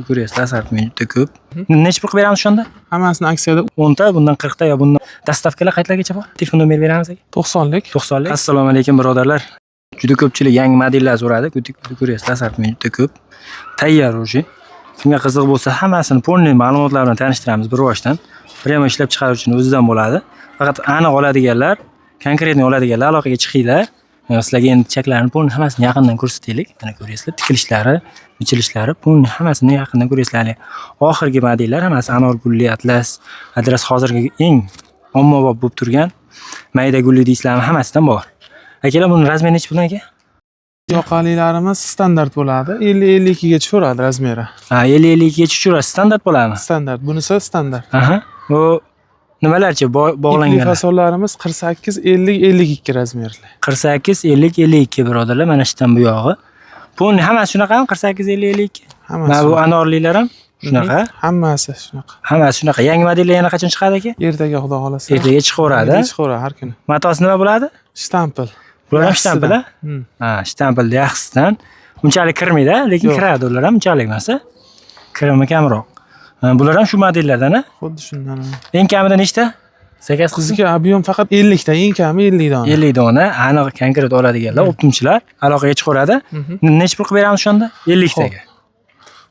Ko'ryapsizlar, assortiment juda ko'p. Necha pul qilib beramiz o'shanda? Hammasini aksiyada. 10 ta, bundan 40 ta yo bundan. Доставка lar qayerlargacha bor? Telefon nomer beramiz, aka. 90lik. 90lik. Assalomu alaykum, birodarlar. Juda ko'pchilik yangi modellar so'radi. Ko'ryapsizlar, assortiment juda ko'p. Tayyor уже. Kimga qiziq bo'lsa, hammasini полный ma'lumotlar bilan tanishtiramiz bir boshdan. Прямо ishlab chiqaruvchini o'zidan bo'ladi. Faqat aniq oladiganlar, конкретный oladiganlar aloqaga chiqinglar. Sizlarga endi chaklarni полный hammasini yaqindan ko'rsataylik. Mana ko'ryapsizlar, tikilishlari, bichilishlari, полный hammasini yaqindan ko'ryapsizlar. Hali oxirgi modellar hammasi anor gulli, atlas, adras, hozirgi eng ommabop bo'lib turgan mayda gulli deysizlarmi, hammasidan bor. Akalar, buni размер nechi puldan, aka? Yoqalilarimiz standart bo'ladi. 50 52 ga tushaveradi размер i. Ha, 50 52 gacha tushirasiz, standart bo'ladimi? Standart. Bunisi standart. Aha. Bu nimalarchi Ipli bog'langan? Fasonlarimiz 48 50 52 размер li. 48 50 52, birodarlar, mana shu yerdan bu yog'i. Buni hammasi shunaqami, 48 50 52? Hammasi. Mana bu anorlilar ham shunaqa. Hammasi shunaqa. Hammasi shunaqa. Yangi modellar yana qachon chiqadi, aka? Ertaga, xudo xohlasa. Ertaga chiqaveradi. Ertaga chiqaveradi har kuni. Matosi nima bo'ladi? Shtampil. Bular ham Yaxshisidan. shtampil, a? Hmm. Ha, shtampil yaxshisidan. Unchalik kirmaydi, lekin Yo'q. kiradi, ular ham unchalik emas, a? Kirimi kamroq. Ha, bular ham shu modellardan, a? Xuddi shundan. Eng kamida nechta? Заказ qilsin. Bizniki объем faqat 50 ta, eng kami 50 dona. 50 dona aniq konkret oladiganlar, оптом chilar aloqaga chiqaveradi. Necha pul qilib beramiz o'shanda? 50 taga.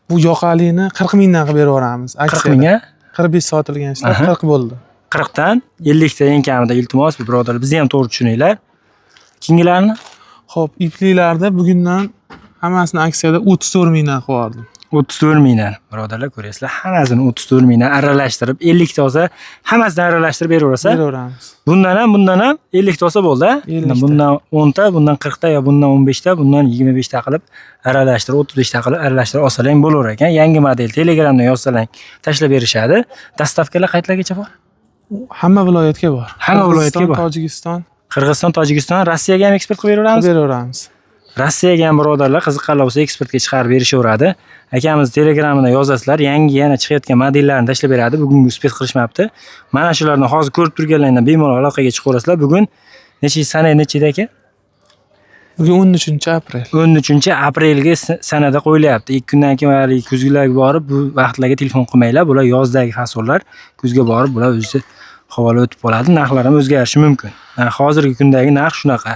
Bu yoqalini 40 mingdan qilib beraveramiz. 40 Aksiyada. mingga. 45 sotilgan ishlar 40 bo'ldi. 40 dan 50 ta eng kamida, iltimos, birodarlar, bizni ham to'g'ri tushuninglar. Keyingilarni? Xo'p, iplilarda bugundan hammasini aksiyada 34 mingdan qilib yubordim. 34 mingdan, birodarlar, ko'ryapsizlar, hammasini 34 mingdan aralashtirib, 50 ta olsa, hammasidan aralashtirib beraversa. Beraveramiz. Bundan ham, bundan ham 50 ta olsa bo'ldi, a? 50 ta. Bundan 10 ta, bundan 40 ta yo bundan 15 ta, bundan 25 ta qilib aralashtirib, 35 ta qilib aralashtirib olsalang bo'laver ekan. Yangi model Telegramdan yozsalang, tashlab berishadi. Доставка lar qayerlargacha bor? Hamma viloyatga bor. Hamma viloyatga Qirg'iziston, bor. Tojikiston. Qirg'iziston, Tojikiston, Rossiyaga ham eksport qilib beraveramiz. Beraveramiz. Rossiyaga ham, birodarlar, qiziqqanlar bo'lsa, eksportga chiqarib berishaveradi. Akamiz Telegramida yozasizlar, yangi yana chiqayotgan modellarni tashlab beradi. Bugungi успеть qilishmabdi. Mana shularni hozir ko'rib turganlaringdan bemalol aloqaga chiqaverasizlar. Bugun necha sana, nechida, aka? Bugun 13 aprel. 13 aprelga sanada qo'yilyapti. 2 kundan keyin haligi kuzgilarga borib, bu vaqtlarga telefon qilmanglar. Bular yozdagi fasonlar. Kuzga borib, bular o'zi havola o'tib qoladi. Narxlar ham o'zgarishi mumkin. Hozirgi kundagi narx shunaqa.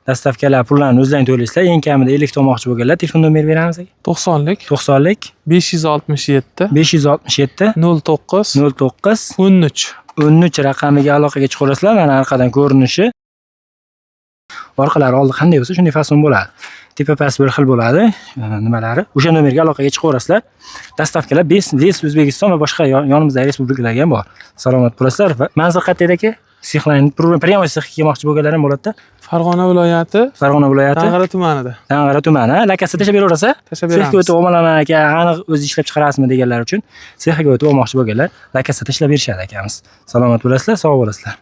Доставка lar pullarni o'zlaring to'laysizlar. Eng kamida 50 ta olmoqchi bo'lganlar, telefon nomer beramiz, aka. 90lik. 90lik. 567. 567. 09. 09. 13. 13 raqamiga aloqaga chiqarasizlar. Mana orqadan ko'rinishi. Orqalari oldi qanday bo'lsa, shunday fason bo'ladi. Tepa past bir xil bo'ladi, nimalari. O'sha nomerga aloqaga chiqaverasizlar. Доставка lar весь O'zbekiston va boshqa yonimizdagi respublikalarga ham bor. Salomat bo'lasizlar. Va manzil qayerda, aka? Sexlarni прямо sexga kelmoqchi bo'lganlar ham bo'ladi-da. Farg'ona viloyati, Farg'ona viloyati, Dang'ara tumanida. Dang'ara tumani. Lokatsiya tashlab beraverasiz? Tashlab Sexga beramiz. o'tib olmaman, aka, aniq o'zi ishlab chiqarasizmi deganlar uchun, sexga o'tib olmoqchi bo'lganlar lokatsiya tashlab berishadi akamiz. Salomat bo'lasizlar, sog' bo'lasizlar.